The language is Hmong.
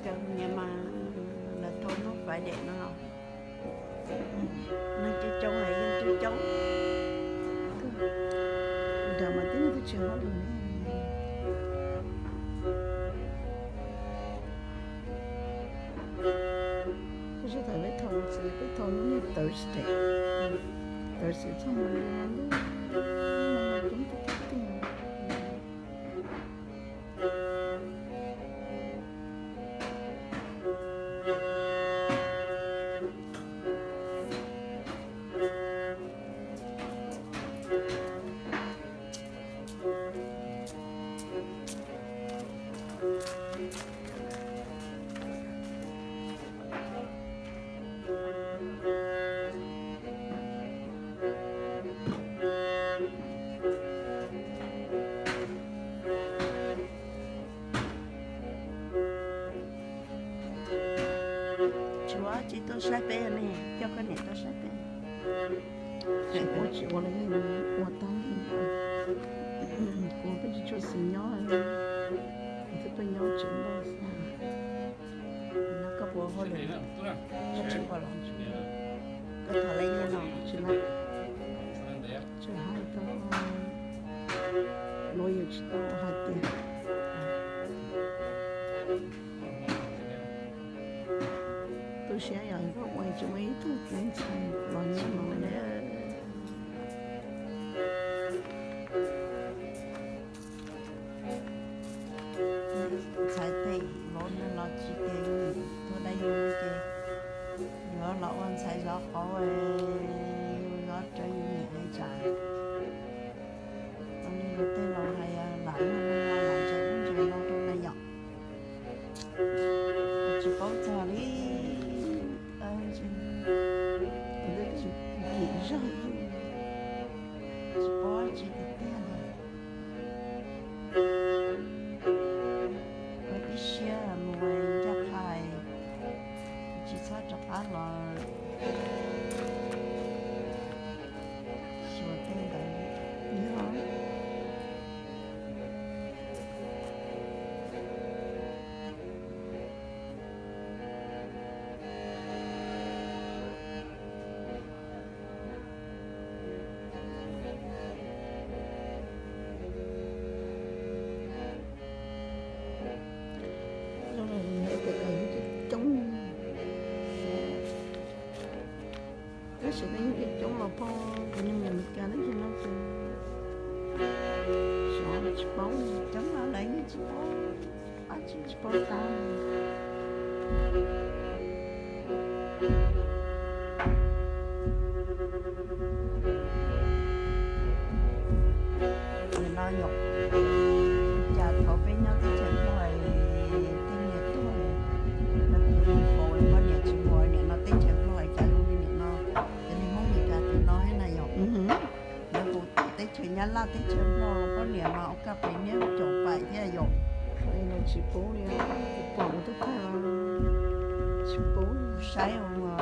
Niam mas lawv thau hnub Friday no los neeg coob coob es yeej coob coob. Nram mas tib neeg twb tsis hauj lwm li. Koj sib tham peb thau txiv, peb thau hnub Thursday, Thursday txog Monday no lub neej coob tiag tiag. Tsis ua tsis tuaj saib peb ne, coj koj niam tuaj saib peb. Tsis ua tsis ua los yeej ua tag li. Kuv peb tsis tshua xis nyob, kuv twb tuaj nyob tsev noj xwb. No koj puas hauj lwm, koj tsis pom los, koj tham lawv nyiaj no tsis lawm. Tsis hais tau, luag yeej tsis tau hais tias tu siab yog koj ua tsis muaj ib tug txiv ntxhais los nyob no na. Ntxhais tej vauv no los tsis tias yus tuaj dab yus ces yuav los ua ntxhais zov qauv, yus zov rawv yus niam li cas. Ua li luag tej laus hais, lam muag lam ntses ub ntses no rau na yom. Tsis paub txog li, tsis, tsis, tsis paub tsis tiag tiag li. Ua ib siab mus ncaj qha, tsis txhob rov qab los xyuas tej ntawd. Coob, tab sis nej yeej coob los pog, kuv nyuag me Meskas nej coob no ces xyov tsis paub, coob los lawv yeej tsis paub, tsis paub tab. Nim no yog cas thaum peb nyob teb chaws Nplog, tej niam tuag, lawv tus faus poj niam tsis muaj, nim no teb chaws Nplog cas zoo li nim no, cov niag Hmoob Meskas tim no thiab na yom. Lawv hu teb chaws Nyab Laj teb chaws Nplog poj niam mas ua kaj pes niab caum pais thiab yom. Tsis paub li, pom kuv twb thaij los tsis paub. Saib ua